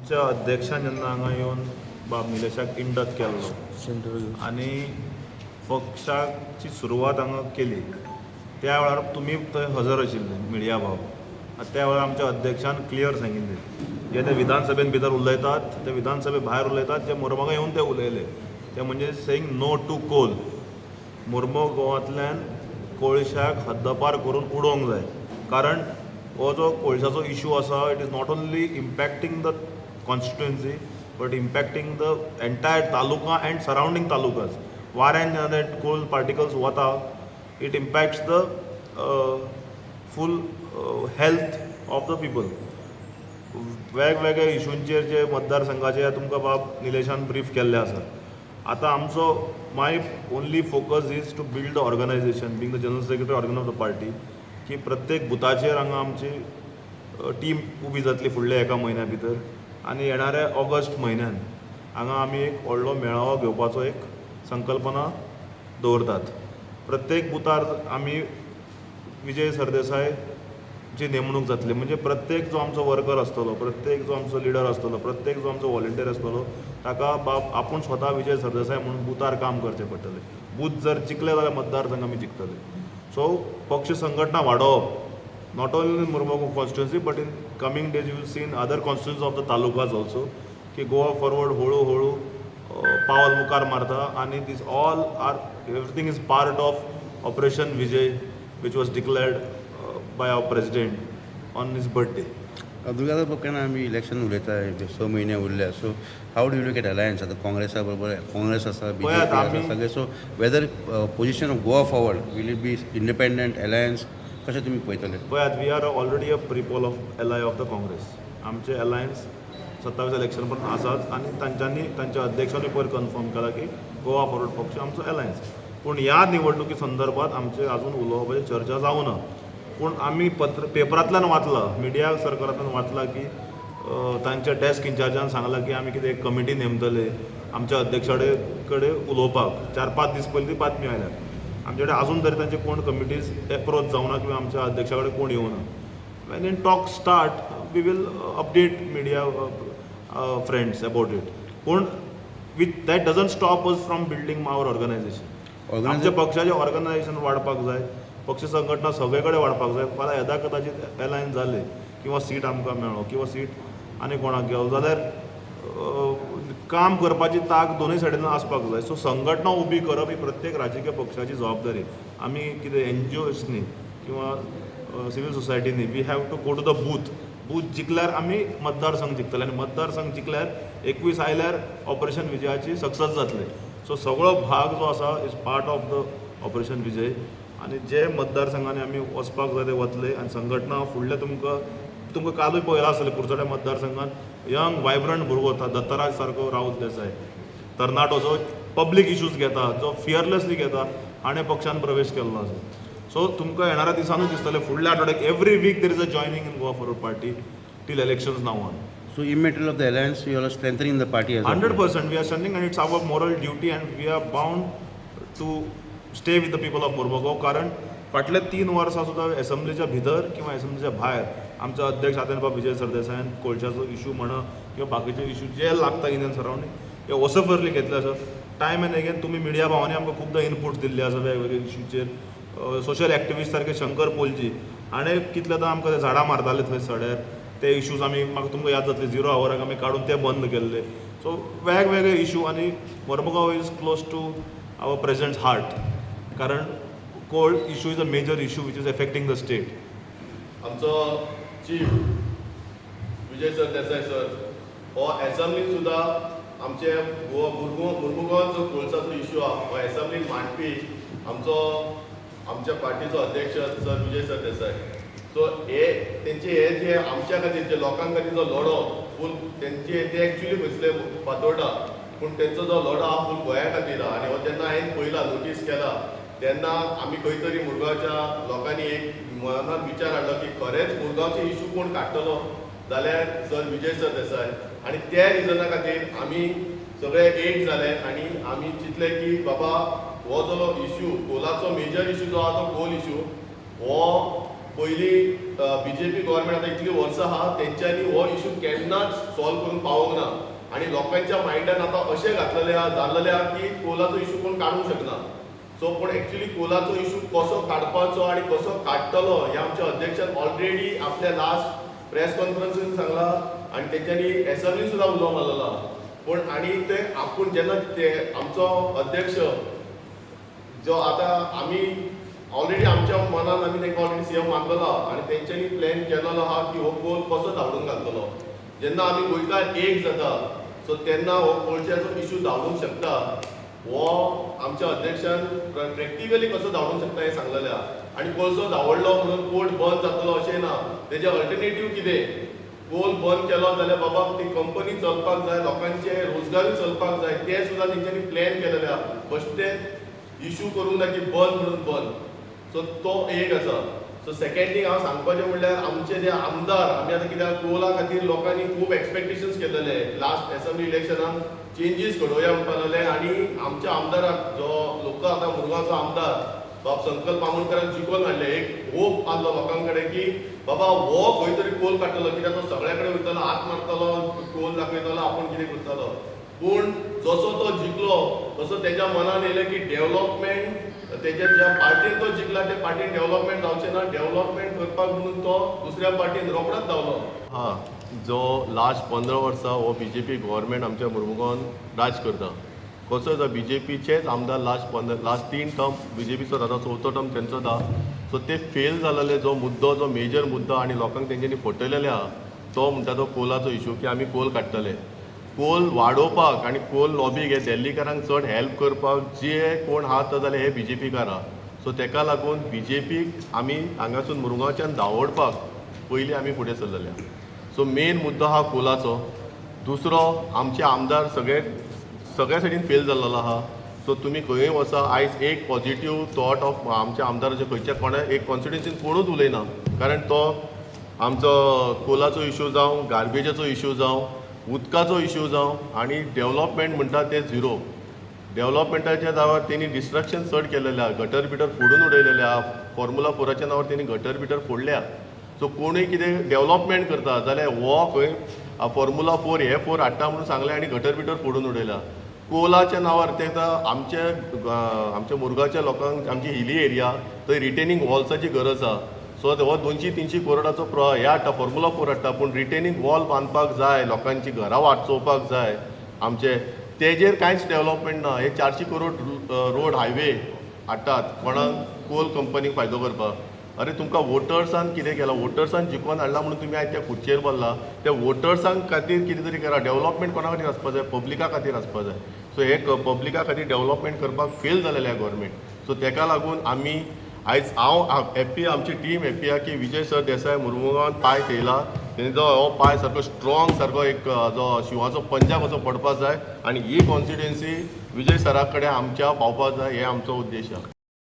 आमच्या अध्यक्षान जेन्ना हांगा येवन बाब निलेशाक इंडक्ट केल्लो आनी पक्षाची सुरवात हांगा केली, त्या वेळार तुमी थंय हजर आशिल्ले मिडिया भाव. त्या वेळार आमच्या अध्यक्षान क्लियर सांगिल्लें, जे ते विधानसभेन भितर उलयतात, ते विधानसभे भायर उलयतात, जे मोरमुगांव येवन ते उलयले ते म्हणजे सेईंग नो टू कोल. मोरमुगांवांतल्यान कोळशाक हद्दपार करून उडोवंक जाय, कारण हो जो कोळशाचो इशू आसा, it is not only impacting the constituency but impacting the entire taluka and surrounding talukas. वाऱ्यान जेन्ना ते कोल पार्टिकल्स वता, it impacts the full health of the people. वेगवेगळ्या इशूंचेर जे मतदारसंघाचे तुमकां बाब निलेशान ब्रीफ केल्ले आसा. आतां आमचो my only focus is to build the organization, being the general secretary organ of the party, की प्रत्येक बुथाचेर हांगा आमची टीम उबी जातली फुडल्या एका म्हयन्या भितर, आनी येणाऱ्या ऑगस्ट म्हयन्यान हांगा आमी एक व्हडलो मेळावो घेवपाचो एक संकल्पना दवरतात. प्रत्येक बुथार आमी विजय सरदेसाय ची नेमणूक जातली, म्हणजे प्रत्येक जो आमचो वर्कर आसतलो, प्रत्येक जो आमचो लिडर आसतलो, प्रत्येक जो आमचो वॉलंटियर आसतलो, ताका बाब आपूण स्वता विजय सरदेसाय म्हणून बुथार काम करचें पडटलें. बूथ जर जिखले जाल्यार मतदारसंघ आमी जिखतले. सो पक्ष संघटना वाडोवप not only in Mormugao constituency but in coming days you will see in other constituency of the talukas also, की गोवा फॉरवर्ड हळू हळू पावल मुखार मारता. आनी this all are everything is part of operation Vijay which was declared by our president on his birthday. Durgadas बाब, केन्ना आमी इलेक्शन उलयता, 6 म्हयने उरल्या, so how do you look at alliance? आतां काँग्रेसा बरोबर काँग्रेस आसा, बीजेपी आसा, सगळे. So whether position of Goa Forward will it be independent alliance, कशें तुमी पळयतले? पळयात, we are already a prepole of ally of the Congress. आमचे अलायन्स 27 इलेक्शन पर्यंत आसात आनी तांच्यांनी तांच्या अध्यक्षांनी पयर कन्फर्म केला की गोवा फॉरवर्ड पक्ष आमचो अलायन्स. पूण ह्या निवडणुकी संदर्भात आमचे अजून उलोवपाची चर्चा जावना. पूण आमी पत्र पेपरांतल्यान वाचलां, मिडिया सर्कलांतल्यान वाचलां की तांच्या डेस्क इन्चार्जान सांगलां की आमी कितें एक कमिटी नेमतले आमच्या अध्यक्षा कडेन उलोवपाक. 4-5 दीस पयलीं ती बातमी आयल्या. आमचे कडेन अजून तरी तांचे कोण कमिटीज एप्रोच जावना किंवा आमच्या अध्यक्षा कडेन कोण येवना. When in talk start we will update media friends about it. पूण with that doesn't stop us from building our organization. आमच्या पक्षाचें ऑर्गनायझेशन वाडपाक जाय, पक्ष संघटना सगळे कडेन वाडपाक जाय. फाल्यां येदा कदाचीत अलायन्स जालें किंवा सीट आमकां मेळ्ळो किंवा सीट आनी कोणाक गेलो जाल्यार काम करपाची तांक दोनूय सायडीन आसपाक जाय. सो संघटना उबी करप ही प्रत्येक राजकीय पक्षाची जबाबदारी. आमी कितें एनजीओस न्ही किंवा सिवील सोसायटी न्ही, we have to go to the booth. Booth जिखल्यार आमी मतदारसंघ जिखतले आनी मतदारसंघ जिखल्यार 21 आयल्यार ऑपरेशन विजयाची सक्सेस जातले. सो सगळो भाग जो आसा is part of the operation Vijay. आनी जे मतदारसंघांनी आमी वचपाक जाय ते वतले. आनी संघटना फुडले तुमकां तुमकां कालूय पळयलां आसतलें कुडचड्या मतदारसंघात यंग वायब्रंट भुरगो दत्तराज सारको राहुल देसाय, तरणाटो जो पब्लीक इशूज घेता, जो फियरलेसली घेता, हाणें पक्षान प्रवेश केल्लो आसा. सो तुमकां येणाऱ्या दिसांनूय दिसतलें फुडल्या आठवड्याक every week there is a joining in Goa Forward Party till elections now on. So immaterial of the alliance, you are strengthening the party as 100% we are strengthening, and it's our moral duty and we are bound to stay with the people of Mormugao. कारण फाटले 3 वर्सां सुद्दां एसेंब्लीच्या भितर किंवा एसेंब्लीच्या भायर आमचो अध्यक्ष आदरणीय विजय सरदेसायान कोळशाचो इशू म्हणा किंवा बाकीचे इशू जे लागता इन सरावंडींग हे वसफरली घेतले आसा. टायम एन्ड अगेन तुमी मिडिया भावांनी आमकां खुबदां इनपूट दिल्ले आसा वेगवेगळे इशूचेर. सोशल एक्टिविस्ट सारके शंकर पोलजी हाणें कितलेदां आमकां झाडां मारताले थंय सड्यार, ते इशूज आमी म्हाका तुमकां याद जातले 0 आवराक आमी काडून ते बंद केल्ले. सो वेगवेगळे इशू आनी Mormugao is close to our president's heart, कारण coal issue is a major issue which is affecting the state. आमचो चीफ विजय सरदेसाय सर हो एसेंब्लीन सुद्दां आमचे गोवा मुर्मुगांवान जो कोळसाचो इशू आहा हो एसेंब्लीन मांडपी आमचो आमच्या पार्टीचो अध्यक्ष सर विजय सरदेसाय. सो हे तेंचे हे जे आमच्या खातीर जे लोकां खातीर जो लढो फूल तेंचे ते एक्चुली खंयसले फातोर्डा, पूण तेंचो जो लढो आहा फूल गोंया खातीर आहा. आनी हो जेन्ना हांवें पयला नोटीस केला तेन्ना आमी खंय तरी मुरगांवच्या लोकांनी एक मनांत विचार हाडलो की खरेंच मुरगांवचे इशू कोण काडटलो जाल्यार सर विजय सरदेसाय. आनी त्या रिजना खातीर आमी सगळे एक जाले आनी आमी चिंतले की बाबा हो जो इशू कोलाचो मेजर इशू जो आहा तो कोल इशू हो पयलीं बीजेपी गव्हर्मेंट आतां इतलीं वर्सां आहा तेंच्यांनी हो इशू केन्नाच सॉल्व करूंक पावोंक ना आनी लोकांच्या मायंडान आतां अशें घातलेलें आहा जाल्लेलें आहा की कोलाचो इशू कोण काडूंक शकना. सो पूण एक्चुली कोलाचो इशू कसो काडपाचो आनी कसो काडटलो हें आमच्या अध्यक्षान ऑलरेडी आपल्या लास्ट प्रेस कॉन्फरन्सीन सांगलां आनी तेंच्यांनी एसेंब्लीन सुद्दां उलो मारलेलो आहा. पूण आनी ते आपूण जेन्ना ते आमचो अध्यक्ष जो आतां आमी ऑलरेडी आमच्या मनान आमी तांकां ऑलरेडी सीएम मानलेलो आहा आनी तेंच्यांनी प्लॅन केलेलो आहा की हो कोल कसो धांवडून घालतलो. जेन्ना आमी गोंयकार एक जाता सो तेन्ना हो कोळशाचो इशू धांवडूंक शकता. हो आमच्या अध्यक्षान प्रॅक्टिकली कसो धांवडूंक शकता हें सांगलेलें आहा. आनी कोळसो धांवडलो म्हणून पोर्ट बंद जातलो अशें ना, तेजें अल्टरनेटीव कितें, कोल बंद केलो जाल्यार बाबा ती कंपनी चलपाक जाय, लोकांचे रोजगारूय चलपाक जाय, ते सुद्दां तेंच्यांनी प्लॅन केलेले आहा. बेश्टे इशू करूंक ना की बंद म्हणून बंद. सो तो एक आसा. सो सेकेंड थींग हांव सांगपाचें म्हणल्यार आमचे जे आमदार आमी आतां कित्याक कोला खातीर लोकांनी खूब एक्सपेक्टेशन्स केलेले लास्ट एसेंब्ली इलेक्शनाक चेंजीस घडोवया म्हणपा लागले आनी आमच्या आमदाराक जो लोक आतां मुरगांवचो आमदार बाब संकल्प आमोणकराक जिखोवन हाडले, एक होप आसलो लोकां कडेन की बाबा हो खंय तरी कोल काडटलो कित्याक तो सगळ्या कडेन वयतलो, हात मारतलो, कोल दाखयतलो, आपूण कितें करतलो. पूण जसो तो जिखलो तसो तेज्या मनान येयलें की डेवलपमेंट तेज्या ज्या पार्टीन तो जिखला त्या पार्टीन डेवलपमेंट जावचें ना, डेवलपमेंट करपाक म्हणून तो दुसऱ्या पार्टीन रोखडोच धांवलो. हां, जो लास्ट 15 वर्सां हो बीजेपी गव्हर्मेंट आमच्या मुरमुगांवान राज करता. कसो जाता बीजेपीचेच आमदार लास्ट 3 टर्म बीजेपीचो जाता, चवथो टर्म तेंचो जाता. सो ते फेल जालेले जो मुद्दो, जो मेजर मुद्दो आनी लोकांक तेंच्यांनी फटयलेले आहा तो म्हणटा तो कोलाचो इशू की आमी कोल काडटले. कोल वाडोवपाक आनी कोल लॉबीक हे दिल्लीकारांक चड हेल्प करपाक जे कोण आहा तो जाल्यार हे बीजेपीकार आहा. सो तेका लागून बीजेपीक आमी हांगासून मुरगांवच्यान धांवडपाक पयलीं आमी फुडें सरलेले आहा. सो मेन मुद्दो आहा कोलाचो. दुसरो आमचे आमदार सगळ्या सायडीन फेल जाल्लो आहा. सो तुमी खंयूय वचा आयज एक पॉजिटीव थॉट ऑफ आमच्या आमदाराचे खंयच्या कोणा एक कॉन्स्टिट्युन्सीन कोणूच उलयना, कारण तो आमचो कोलाचो इशू जावं, गार्बेजाचो इशू जावं, उदकाचो इशू जावं आनी डेवलपमेंट म्हणटा तें झिरो. डेवलपमेंटाच्या नांवार तेणी डिस्ट्रक्शन चड केलेलें आहा, गटर बिटर फोडून उडयलेलें आहा, फॉर्मुला 4च्या नांवार तेणी गटर बिटर फोडल्या. सो कोणूय कितें डेवलपमेंट करता जाल्यार हो खंय फॉर्मुला 4 हे 4 हाडटा म्हणून सांगलें आनी गटर बिटर फोडून उडयला. कोलाच्या नांवार ते आतां आमच्या मुरगांवच्या लोकांक आमची हिली एरिया थंय रिटेनींग वॉल्साची गरज आहा. सो हो 200-300 करोडाचो हे हाडटा, फॉर्मुला 4 हाडटा, पूण रिटेनींग वॉल बांदपाक जाय, लोकांची घरां वाचोवपाक जाय आमचे, तेजेर कांयच डेवलपमेंट ना. हे 400 करोड रोड हायवे हाडटात कोणाक कोल कंपनीक फायदो करपाक. अरे तुमकां वोटर्सान कितें केलां, वोटर्सान जिखोवन हाडला म्हणून तुमी आयज त्या खुर्चेर बसला, त्या वोटर्सां खातीर कितें तरी करा. डेवलपमेंट कोणा खातीर आसपा जाय, पब्लिका खातीर आसपा जाय. सो हे पब्लिका खातीर डेवलपमेंट करपाक फेल जालेलें आहा गव्हर्मेंट. सो तेका लागून आमी आयज हांव हॅप्पी, आमची टीम हॅप्पी आहा की विजय सर देसाय मुरमुगांवान पांय थेयला. तेंचो हो पांय सारको स्ट्रॉंग सारको एक जो शिंवाचो पंजा कसो पडपा जाय आनी ही कॉन्स्टिट्युएन्सी विजय सरा कडेन आमच्या पावपा जाय, हे आमचो उद्देश आहा.